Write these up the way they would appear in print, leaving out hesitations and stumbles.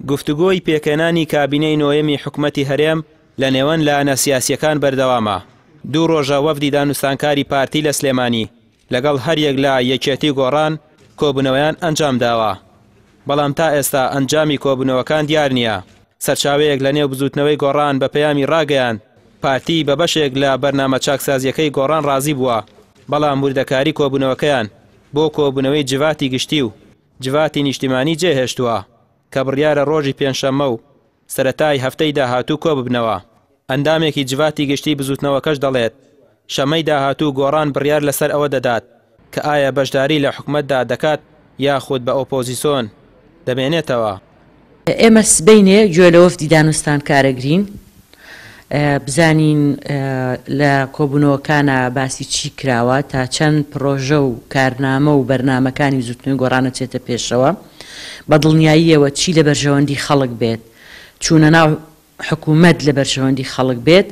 گفتوگۆی پێکهێنانی کابینەی نۆیەمی حکومەتی هەرێم لە نێوان لایەنە سیاسییەکان بەردەوامە. دوو ڕۆژە وەفدی دانوستانکاری پارتی لە سلێمانی لەگەڵ هەریەک لە یەکێتی و گۆڕان کۆبوونەوەیان ئەنجامداوە، بەڵام تا ئێستا ئەنجامی کۆبوونەوەکان دیار نییە. سەرچاوەیەک لە نێو بزووتنەوەی گۆڕان بە پەیامی ڕاگەیاند، پارتی بە بەشێک لە بەرنامە چاکسازییەکەی گۆڕان ڕازی بووە، بەڵام وردەکاری کۆبوونەوەکەیان بۆ کۆبوونەوەی جڤاتی گشتی و جڤاتی نیشتیمانی جێهێشتووە کە بڕیارە ڕۆژی پێنجشەممە و سەرەتای هەفتەی داهاتوو کۆببنەوە. ئەندامێکی جڤاتی گشتی بزووتنەوەکەش دەڵێت، شەممەی داهاتوو گۆڕان بڕیار لەسەر ئەوە دەدات کە ئایا بەشداری لە حکومەتدا دەکات یاخود بە ئۆپۆزیسۆن دەمێنێتەوە. ئێمە سبەینێ گوێ لە وەفدی دانوستانکار ئەگرین بزانین لە کۆبوونەوەکانا باسی چی کراوە، تا چەند پڕۆژە و کارنامە و بەرنامەکانی بزووتنەوەی گۆڕان ئەچێتە پێشەوە. بە دڵنیاییەوە چی لە بەرژەوەندی خەڵک بێت، چوونە ناو حکومەت لە بەرژەوەندی خەڵک بێت،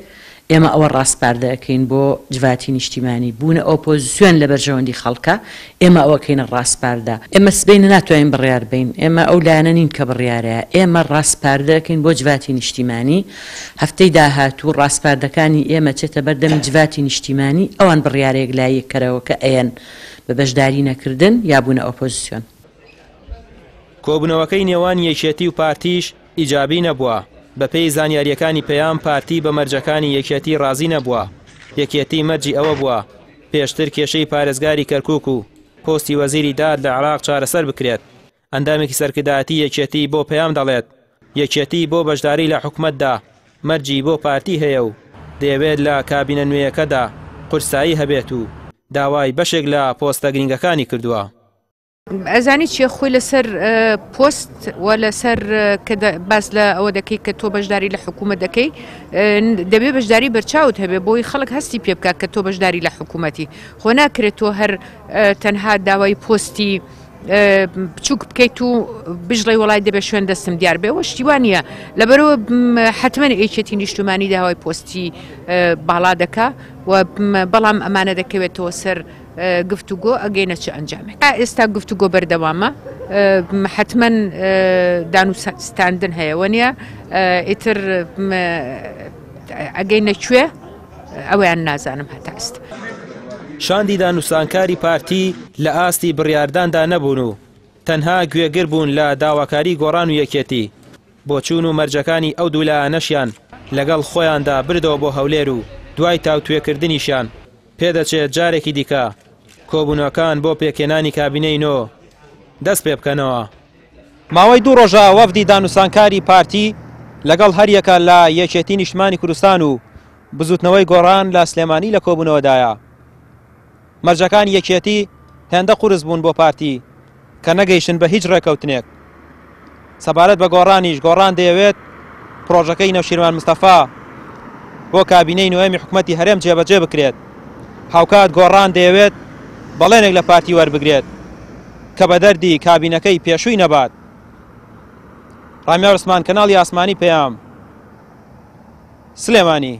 ئێمە ئەوە ڕاسپاردە ئەکەین بۆ جڤاتی نیشتیمانی، بوونە ئۆپۆزسیۆن لە بەرژەوەندی خەڵکە، ئێمە ئەوە ئەکەینە ڕاسپاردە. ئێمە سبەینێ ناتوانین بڕیار بەین، ئێمە ئەو لایەنە نین کە بڕیارەیە، ئێمە ڕاسپاردە ئەکەین بۆ جڤاتی نیشتیمانی، هەفتەی داهاتوو ڕاسپاردەکانی ئێمە چێتە بەردەم جڤاتی نیشتیمانی، ئەوان بڕیارە یەکلاییکەرەوەکە ئەیەن بە بەشداری نەکردن یا بوونە ئۆپۆزسیۆن. کۆبوونەوەکەی نێوان یەکێتی و پارتیش ئیجابی نەبووە، بەپێی زانیارییەکانی پەیام پارتی بە مەرجەکانی یەکێتی ڕازی نەبووە، یەکێتی مەرجی ئەوە بووە پێشتر کێشەی پارێزگاری کەرکوک و پۆستی وەزیری داد لە عێراق چارەسەر بکرێت، ئەندامێکی سەرکردایەتی یەکێتی بۆ پەیام دەڵێت، یەکێتی بۆ بەشداری لە حکومەتدا مەرجی بۆ پارتی هەیە و دەیەوێت لە کابینە نوێیەکەدا قورسایی هەبێت و داوای بەشێک لە پۆستە گرنگەکانی کردووە. ئەزانی چیە خۆی لەسەر پۆست و لەسەر کە باس لە ئەوە دەکەی کە تۆ بەشداری لە حکوومەت دەکەی دەبێ بەشداری بەرچاوت هەبێ بۆی خەڵک هەستی پێ بکات کە تۆ بەشداری لە حکوومەتی خۆ ناکرێت تۆ هەر تەنها داوای پۆستی بچووک بکەیت و بژڵی وڵای دەبێت شوێن دەستم دیار بێ وە شتیوان نییە لەبەرەوە حتمما یەکێتی نیشتمانی داوای پۆستی باڵا دەکا و بەڵام ئەمانە دەکەوێتەوە سەر گفتوگۆ ئەگەینە چ ئەنجامێک؟ تا ئێستا گفتوگۆ بەردەوامە، حەتمەن دانوستاندن هەیە وەنیە ئیتر ئەگەینە کوێ ئەوەیان نازانم هەتا ئێستا. شاندی دانوستانکاری پارتی لە ئاستی بڕیارداندا نەبوون و تەنها گوێگر بوون لە داواکاری گۆڕان و یەکێتی، بۆچوون و مەرجەکانی ئەو دوو لایەنەشیان لەگەڵ خۆیاندا بردەوە بۆ هەولێر و دوای تاوتوێکردنیشیان پێدەچێت جارێکی دیکە کۆبوونەوەکان بۆ پێکهێنانی کابینەی نۆ دەست پێبکەنەوە. ماوەی دوو ڕۆژە وەفدی دانوستانکاری پارتی لەگەڵ هەریەکە لە یەکێتی نیشتمانی کوردستان و بزوتنەوەی گۆڕان لە سلێمانی لە کۆبوونەوەدایە. مەرجەکانی یەکێتی هێندە قورس بوون بۆ پارتی کە نەگەیشتن بە هیچ ڕێکەوتنێک. سەبارەت بە گۆڕانیش، گۆڕان دەیەوێت پرۆژەکەی نەوشیروان مستەفا بۆ کابینەی نۆیەمی حکومەتی هەرێم جێبەجێ بکرێت. هاوکات گۆڕان دەیەوێت بەڵێنێک لە پارتی وەربگرێت کە بە دەردی کابینەکەی پێشووی نەبات. ڕامیار عوسمان، کەناڵی ئاسمانی پەیام، سلێمانی.